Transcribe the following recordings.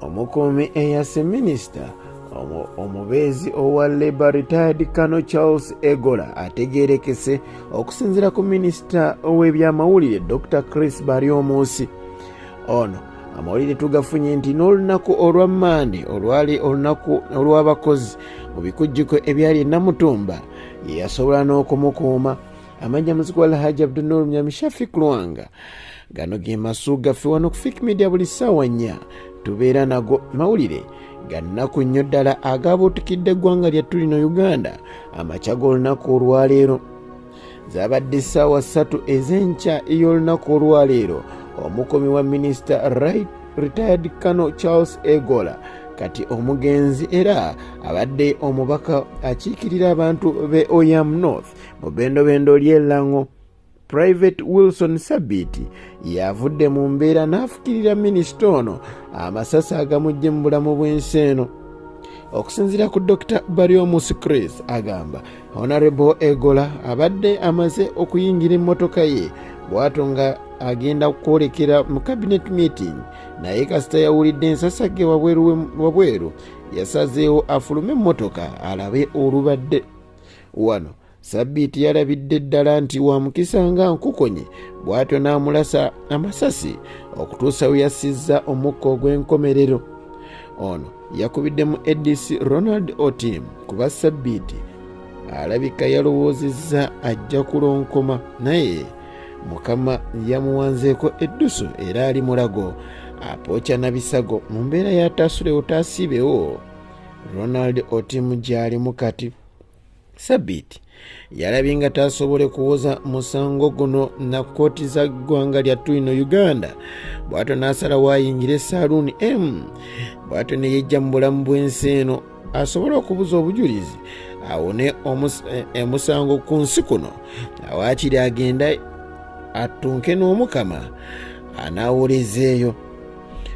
Omukuumi eyasse minisita omubeezi owa Labour Retired Colonel Charles Egola ategeerekese okusinziira ku minisita w'ebyamawulire Dr. Chris Baryomunsi. Ono amawulire tugafunye nti n'olunaku olwa Mmande olwali olunaku olw'abakozi mu bikujjuko ebyali e Namutumba ye yasobola n'okumukuuma. Amanya muziku wa Alhaji Abdunur Mnyami Shafik Lwanga. Gano ge masu gaffe wano ku Fik Media buli ssaawa 4 tubeera nago. Mawulire ga nnaku nnyo ddala agabuutikidde eggwanga lyattu lino Uganda amakya g'olunaku olwaleero. Zaabadde ssaawa 3 ez'enkya ey'olunaku olwaleero omukuumi wa minisita retired Colonel Charles Egola kati omugenzi era abadde omubaka akiikirira abantu b'e Oyam North mu bendobendo ly'e Lango Private Wilson Sabiti yavudde mu mbeera n'afukirira minisita ono amasasi agamujje mu bulamu bw'ensi eno. Okusinziira ku Dr. Baryomunsi Chris agamba Honorable Egola abadde amaze okuyingira emmotoka ye bw'atyo nga agenda kwolekera mu cabinet meeting, naye kasita yawulidde ensasage wabweru yasazeewo afulume emmotoka alabe olubadde. Wano Sabiti yalabidde ddala nti wa mukisa nga nkukonye bw'atyo n'amulasa amasasi okutuusa we yassizza omukka ogw'enkomerero. Ono yakubiddemu ADC Ronald Otim kuba Sabiti alabika yalowoozezza ajja kulonkoma, naye Mukama yamuwanzeeko eddusu era ali mulago apooca na bisago mu mbeera ya taasulewo taasiibewo. Ronald Otim gy'alimu kati. Sabiti yalabye nga tasobole kuwoza musango guno na kkooti za ggwanga lyattu lino Uganda, bw'atyo n'asalawo ayingire saaluuni M, bw'atyo ne yejja mu bulamu bw'ensi eno asobole okubuza obujulizi awone omusango ku nsi kuno, awaakiri agenda attunke n'Omukama anaawolezeeyo.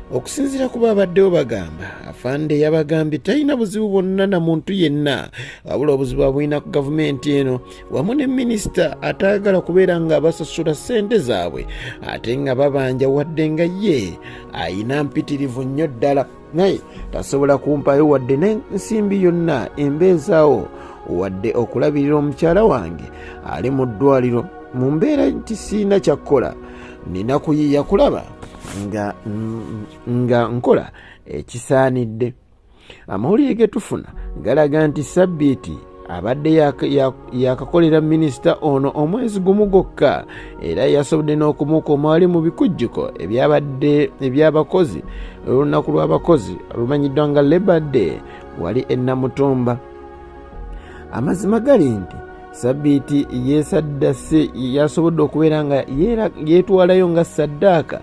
Okusinziira ku babaddewo bagamba afande yabagambye talina buzibu bwonna na muntu yenna, wabula obuzibu abulina ku gavumenti eno wamu ne minisita ataagala kubeera nga basasula ssente zaabwe ate nga babanja, wadde nga ye ayina mpitirivu nnyo ddala, naye tasobola kumpayo wadde n'ensimbi yonna embeezaawo wadde okulabirira omukyala wange ali mu ddwaliro mu mbeera nti sirina kyakkola, nina kuyiiya kulaba nga nkola ekisaanidde. Amawulire ge tufuna galaga nti Sabiti abadde yakakolera minisita ono omwezi gumu gwokka, era yasobodde n'okumukuuma wali mu bikujjuko ebyabadde eby'abakozi olunaku lw'abakozi olumanyiddwa nga Labor Day wali e Namutumba. Amazima gali nti Sabiti yeesaddase, yasobodde okubeera nga yeetwalayo nga ssaddaaka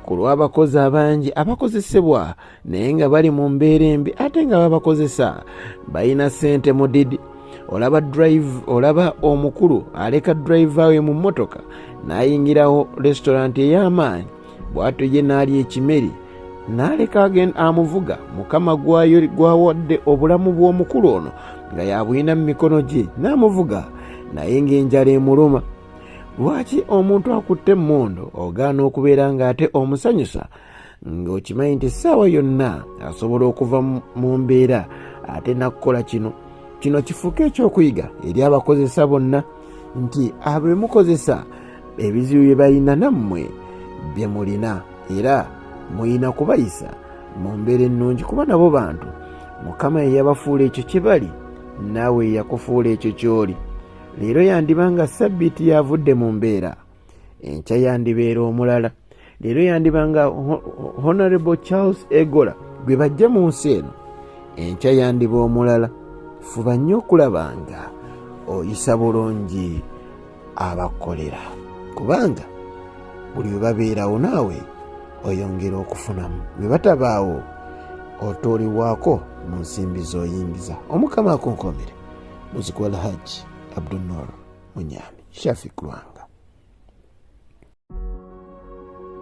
ku lw'abakozi abangi abakozesebwa naye nga bali mu mbeera embi, ate nga babakozesa balina ssente mu didi. Olaba drive, olaba omukulu aleka driver we mu mmotoka n'ayingirawo restaurant ey'amaanyi, bw'atyo ye n'alya ekimeri n'aleka amuvuga. Mukama gwawadde obulamu bw'omukulu ono nga yabulina mu mikono gye n'amuvuga, naye ng'enjala emuluma. Lwaki omuntu akutte emmundu ogaana okubeera ng'ate omusanyusa ng'okimanyi nti essaawa yonna asobola okuva mu mbeera ate n'akukola kino? Kino kifuuke ekyokuyiga eri abakozesa bonna nti abemukozesa ebizibu bye balina nammwe bye mulina, era muyina kubayisa mu mbeera ennungi kuba nabo bantu. Mukama ye yabafuula ekyo kye bali, naawe ye yakufuula ekyo ky'oli. Leero yandiba nga Sabbiiti yavudde mu mbeera, enkya yandibeera omulala. Leero yandiba nga Honorable Charles Egola gwe bajja mu nsi eno, enkya yandiba omulala. Fuba nnyo okulaba nga oyisa bulungi abakolera, kubanga buli we babeerawo naawe oyongera okufunamu, bwe batabaawo otoolibwako mu nsimbi z'oyingiza. Omukama akunkomere. Muziku Alhaji Abdunur Munyami Shafik Lwanga.